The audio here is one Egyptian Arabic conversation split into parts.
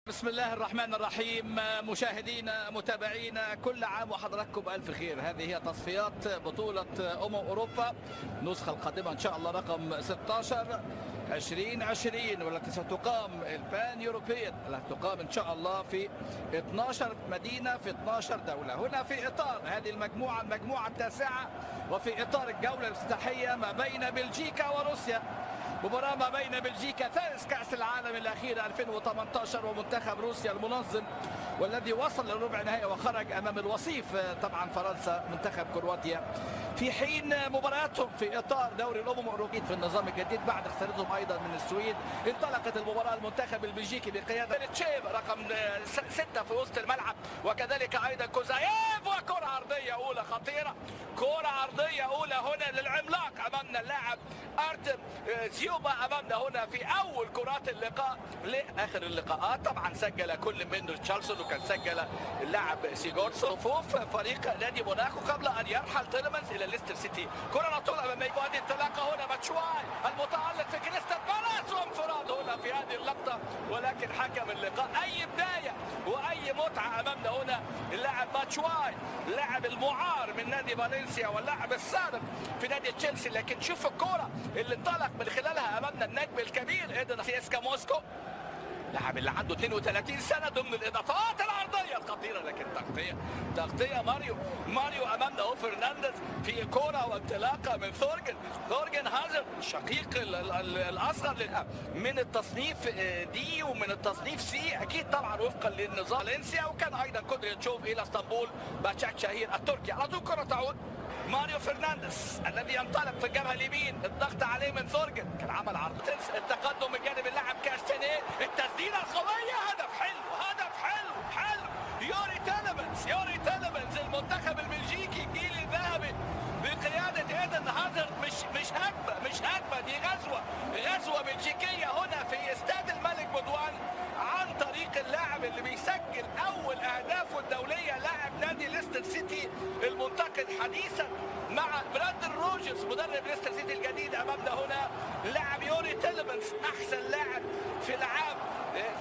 بسم الله الرحمن الرحيم. مشاهدينا متابعينا، كل عام وحضراتكم بألف خير. هذه هي تصفيات بطولة أوروبا، النسخة القادمة إن شاء الله رقم 16 2020، والتي ستقام ال Pan European، التي تقام إن شاء الله في 12 مدينة في 12 دولة. هنا في إطار هذه المجموعة، المجموعة التاسعة، وفي إطار الجولة الافتتاحية ما بين بلجيكا وروسيا، مباراة ما بين بلجيكا فائز كأس العالم الأخير 2018 ومنتخب روسيا المنظم والذي وصل للربع نهائي وخرج أمام الوصيف طبعا فرنسا منتخب كرواتيا، في حين مباراتهم في إطار دوري الأمم الأوروبية في النظام الجديد بعد خسارتهم أيضا من السويد. انطلقت المباراة، المنتخب البلجيكي بقيادة تشيب رقم 6 في وسط الملعب، وكذلك أيضا كوزايف، وكرة عرضية أولى خطيرة، كرة عرضية أولى هنا للعملاق أمامنا اللاعب أرتم زيوبا أمامنا هنا في أول كرات اللقاء لآخر اللقاءات. طبعا سجل كل من ريتشاردسون وكان سجل اللاعب سيجورسون. صفوف فريق نادي موناكو قبل أن يرحل تيلمانز إلى ليستر سيتي. كرة على طول أمامية، وادي انطلاقة هنا باتشواي المتألق في كريستال بالاس، وانفراد هنا في هذه اللقطة، ولكن حكم اللقاء. أي بداية وأي متعة أمامنا هنا اللاعب باتشواي، اللاعب المعار من نادي فالنسيا واللاعب السابق في نادي تشيلسي، لكن شوف الكرة اللي انطلق من خلالها امامنا النجم الكبير ايدن سيسكا موسكو، لاعب اللي عنده 32 سنة ضمن الاضافات العرضية الخطيره، لكن تغطيه تغطيه ماريو امامنا هو فرنانديز في كورة وانطلاقه من ثورجن هازارد الشقيق الاصغر من التصنيف D ومن التصنيف C اكيد طبعا وفقا للنظام فالنسيا، وكان ايضا كودريتشوف الى اسطنبول باشاك شهير التركي. على طول كره تعود ماريو فرنانديز الذي ينطلق في الجبهة اليمين، الضغط عليه من ثورجن، كان عمل عرض، التقدم من جانب اللاعب كاستانيه، التسديده القويه، هدف حلو، هدف حلو حلو، يوري تيلمنز، يوري تيلمنز، المنتخب البلجيكي الجيل الذهبي بقيادة ايدن هازارد. مش هجمه، مش هجمه، دي غزوه، غزوة بلجيكيه هنا في استاد الملك بودوان عن طريق اللاعب اللي بيسجل اول اهدافه الدوليه، لاعب نادي ليستر سيتي المنتقل حديثا مع براندن روجرز مدرب ليستر سيتي الجديد. امامنا هنا لاعب يوري تيلمنز، احسن لاعب في العام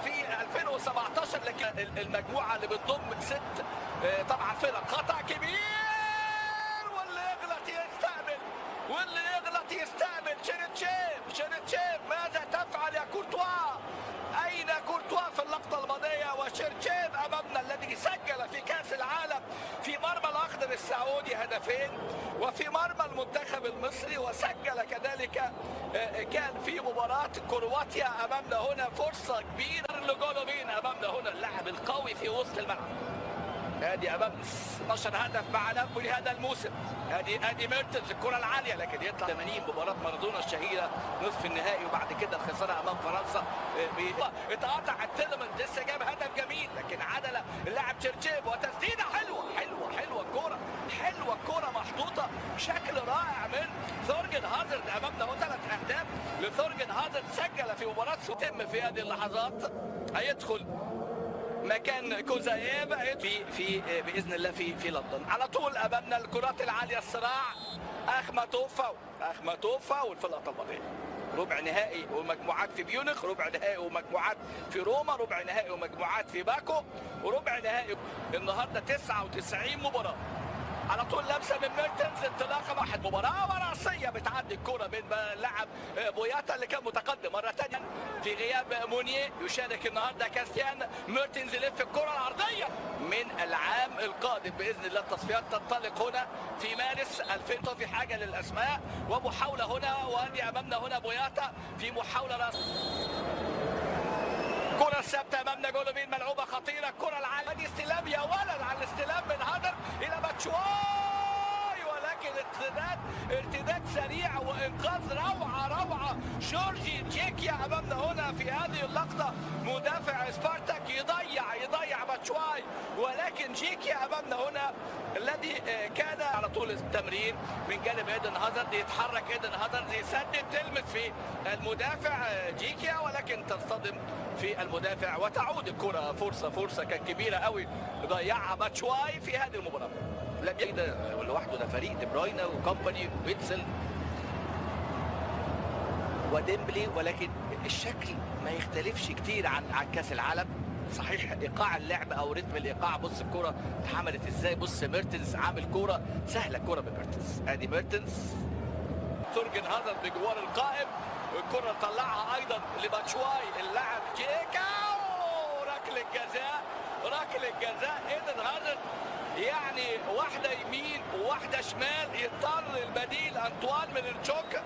في 2017، لكن المجموعة اللي بتضم ست طبعا فرق. خطا كبير، واللي يغلط يستقبل، واللي يغلط يستقبل. شيرتشيف، شيرتشيف، ماذا تفعل يا كورتوا؟ اين كورتوا في اللقطة الماضيه؟ وشيرتشيف امامنا الذي سجل في كاس العالم في مرمى الاخضر السعودي هدفين وفي مرمى المنتخب المصري، وسجل كذلك كان في مباراة كرواتيا. امامنا هنا فرصة كبيرة لجولوفين، امامنا هنا اللاعب القوي في وسط الملعب. ادي امام 12 هدف مع نابولي هذا الموسم. ادي ميرتنز، الكره العالية لكن يطلع. 80 مباراة مارادونا الشهيره، نصف النهائي وبعد كده الخسارة امام فرنسا. اتقطع التيلمن، لسه جاب هدف جميل لكن عدل اللاعب تشيرتشيف، وتسديده حلوة حلوة حلوه، الكورة حلوه، الكورة محطوطة بشكل رائع من ثورجن هازارد. امامنا هو ثلاث اهداف لثورجن هازارد سجل في مباراة تم في هذه اللحظات. هيدخل مكان كوزايف في باذن الله في لندن. على طول امامنا الكرات العاليه، الصراع، اخماتوف فاول، اخماتوف فاول في اللقطة الماضيه. ربع نهائي ومجموعات في ميونخ، ربع نهائي ومجموعات في روما، ربع نهائي ومجموعات في باكو، وربع نهائي النهارده. 99 مباراه. على طول لمسه من ميرتنز، انطلاقة واحد، مباراة وراسيه بتعدي الكره بين اللاعب بوياتا اللي كان متقدم مرة ثانيه. في غياب مونيه يشارك النهارده كاستيان. ميرتنز يلف الكره العرضيه. من العام القادم باذن الله التصفيات تنطلق هنا في مارس 2000. في حاجة للاسماء ومحاولة هنا، وادي امامنا هنا بوياتا في محاولة راس. كرة ثابتة أمامنا جولوفين، ملعوبة خطيرة، الكرة العالية، دي استلام يا ولد على الاستلام من هدر إلى باتشواي، ولكن ارتداد، ارتداد سريع وإنقاذ روعة روعة. جورجي جيكيا أمامنا هنا في هذه اللقطة مدافع سبارتاك يضيع يضيع باتشواي، ولكن جيكيا أمامنا هنا الذي كان على طول التمرير من جانب ايدن هازارد، يتحرك ايدن هازارد، يسدد، تلمس في المدافع جيكيا ولكن تصطدم في المدافع وتعود الكرة. فرصة، فرصة كانت كبيرة قوي ضيعها باتشواي في هذه المباراة. لم يجد لوحده، ده فريق دي بروينا وكومباني وبيتسل وديمبلي، ولكن الشكل ما يختلفش كتير عن كاس العالم. صحيح ايقاع اللعب او رتم الايقاع. بص الكره اتعملت ازاي، بص ميرتنز عامل كورة سهلة، كورة بميرتنز، ادي ميرتنز تورجن هازارد بجوار القائم، والكره طلعها ايضا لباتشواي اللاعب جيكا، ركلة جزاء، ركلة جزاء ايدن هازارد، يعني واحدة يمين وواحدة شمال، يضطر البديل انطوان ميلينشوك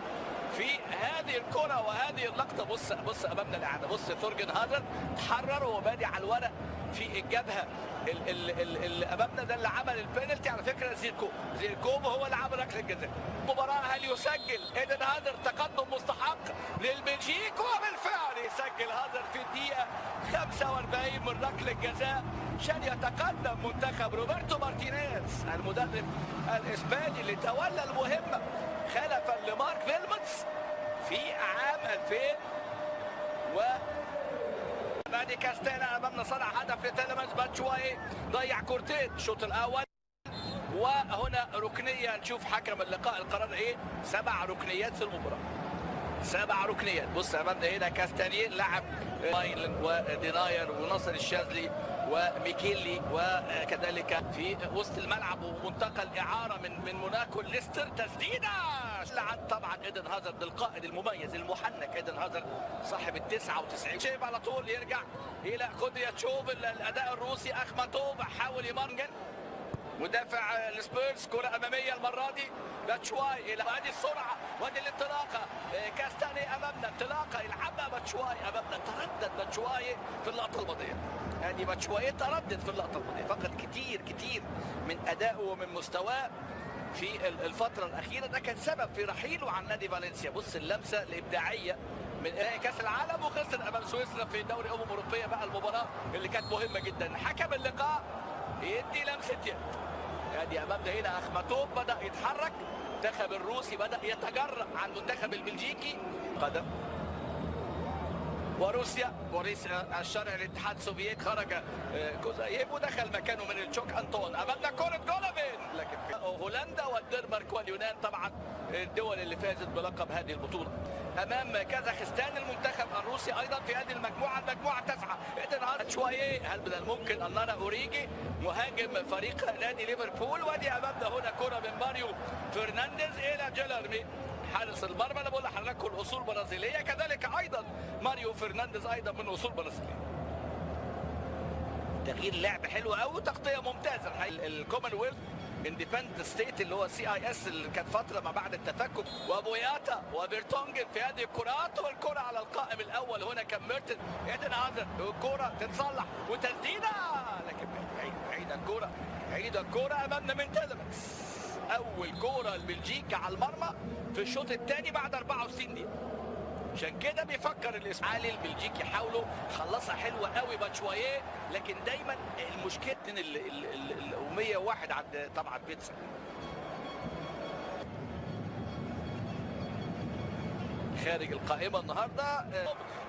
في هذه الكره وهذه اللقطة. بص بص امامنا الاعادة، بص ثورجن هازارد تحرر وهو بادي على الورق في الجبهة اللي امامنا، ده اللي عمل البينالتي على فكرة، زيركوف هو اللي عمل ركلة الجزاء. المباراة هل يسجل ايدن هازارد تقدم مستحق للبلجيك؟ وبالفعل يسجل هازارد في الدقيقة 45 من ركلة الجزاء عشان يتقدم منتخب روبرتو مارتينيز المدرب الاسباني اللي تولى المهمة خلفا لمارك فيلموتس في عام 2000. و بعد كاستيلا امامنا صنع هدف لتيلمانز، باتشواي ضيع كورتين الشوط الاول، وهنا ركنيه، نشوف حكم اللقاء القرار ايه. 7 ركنيات في المباراة، 7 ركنيات. بص امامنا هنا كاستانيه لعب وديناير وناصر الشاذلي وميكيلي، وكذلك في وسط الملعب ومنتقل اعاره من موناكو ليستر. تسديده لعن طبعا ايدن هازارد القائد المميز المحنك، ايدن هازارد صاحب ال 99. شايف على طول يرجع الى كودرياتشوف، الاداء الروسي اخماتوف حاول يمرجن مدافع السبيرز، كرة أمامية المرة دي باتشواي، إلى هذه السرعة وهذه الانطلاقة، كاستاني أمامنا انطلاقة يلعبها باتشواي أمامنا، تردد باتشواي في اللقطة الماضية، يعني باتشواي تردد في اللقطة الماضية، فقد كتير كتير من أدائه ومن مستواه في الفترة الأخيرة، ده كان سبب في رحيله عن نادي فالنسيا. بص اللمسة الإبداعية من كأس العالم، وخسر أمام سويسرا في دوري أوروبية بقى، المباراة اللي كانت مهمة جدا. حكم اللقاء يدي لمسة يد، ادي امامنا هنا اخماتوف بدا يتحرك، المنتخب الروسي بدا يتجرأ على المنتخب البلجيكي. قدم وروسيا، بوريس الشرع الاتحاد السوفيتي خرج كوزايف ودخل مكانه من التشوك انطون. امامنا كرة جولوفين، لكن هولندا والدنمارك واليونان طبعا الدول اللي فازت بلقب هذه البطولة. امام كازاخستان المنتخب الروسي ايضا في هذه المجموعة، المجموعة 9. ايدن هازارد شوية، هل من الممكن ان نرى اوريجي مهاجم فريق نادي ليفربول؟ وادي امامنا هنا كرة من ماريو فرنانديز الى جيلارمي حارس المرمى. انا بقول لحضراتكم الاصول برازيليه، كذلك ايضا ماريو فرنانديز ايضا من اصول برازيليه. تغيير لعب حلو قوي وتغطيه ممتازة. ال Commonwealth Independent State اللي هو CIS اللي كانت فترة ما بعد التفكك، وبوياتا وفيرتونجن في هذه الكرات، والكره على القائم الاول هنا كان ميرتن. ايدن هازارد الكره تتصلح وتسديده، لكن بعيد بعيد الكره، بعيد الكره امامنا من تيلمانس. اول كورة لبلجيكا على المرمى في الشوط الثاني بعد 64 دقيقة، عشان كده بيفكر الاسماعيلي البلجيكي حاولوا خلصها حلوة قوي باتشوايه، لكن دايما المشكلة ال 101 عند طبعا بيتسا. خارج القائمة النهارده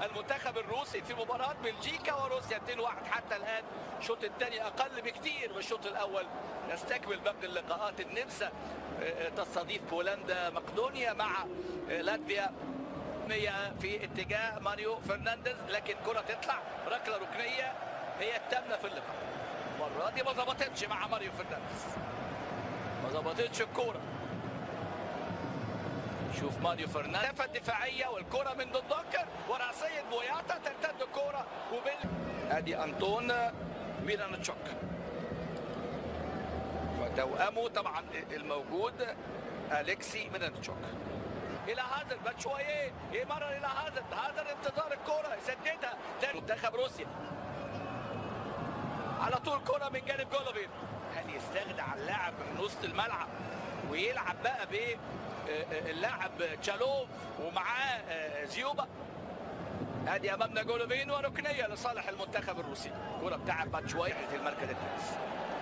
المنتخب الروسي في مباراة بلجيكا وروسيا 2-1 حتى الان. الشوط الثاني اقل بكتير من الشوط الاول. نستكمل باقي اللقاءات. النمسا تستضيف بولندا، مقدونيا مع لاتفيا. في اتجاه ماريو فرنانديز، لكن كرة تطلع ركلة ركنية هي الثامنة في اللقاء. المرة دي ما ظبطتش مع ماريو فرنانديز، ما ظبطتش الكورة. شوف ماريو فرنانديز الدفاعية والكرة من دونكر ورأسية بوياتا، ترتد الكرة وبال ادي انطون ميلانتشوك وتوأمه طبعا الموجود اليكسي ميلانتشوك. الى هازارد، باتشوايه يمرر الى هازارد، هازارد انتظار الكرة يسددها منتخب روسيا على طول. كرة من جانب جولوفين، هل يستغنى عن اللاعب من وسط الملعب ويلعب بقى باللاعب تشالوف ومعاه زيوبا؟ ادي امامنا جولوفين وركنيه لصالح المنتخب الروسي. كرة بتاع باتشوايه في المركز الثالث،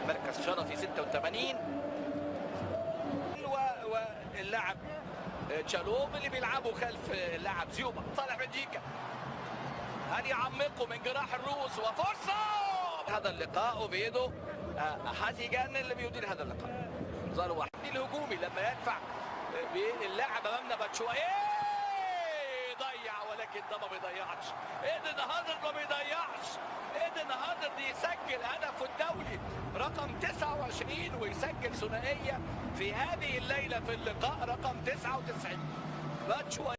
مركز شرفي 86، واللاعب تشالوف اللي بيلعبوا خلف اللاعب زيوبا. صالح بلجيكا، هل يعمقوا من جراح الروس؟ وفرصه هذا اللقاء وبيده حاتيجان اللي بيدير هذا اللقاء. انذار واحد الهجومي لما يدفع باللاعب امامنا باتشوايه، ضيع ولكن لكن ده ما بيضيعش. ايدن هازارد ما بيضيعش. ايدن هازارد يسجل هدفه الدولي رقم 29 ويسجل ثنائية في هذه الليلة في اللقاء رقم 99. باتشواي.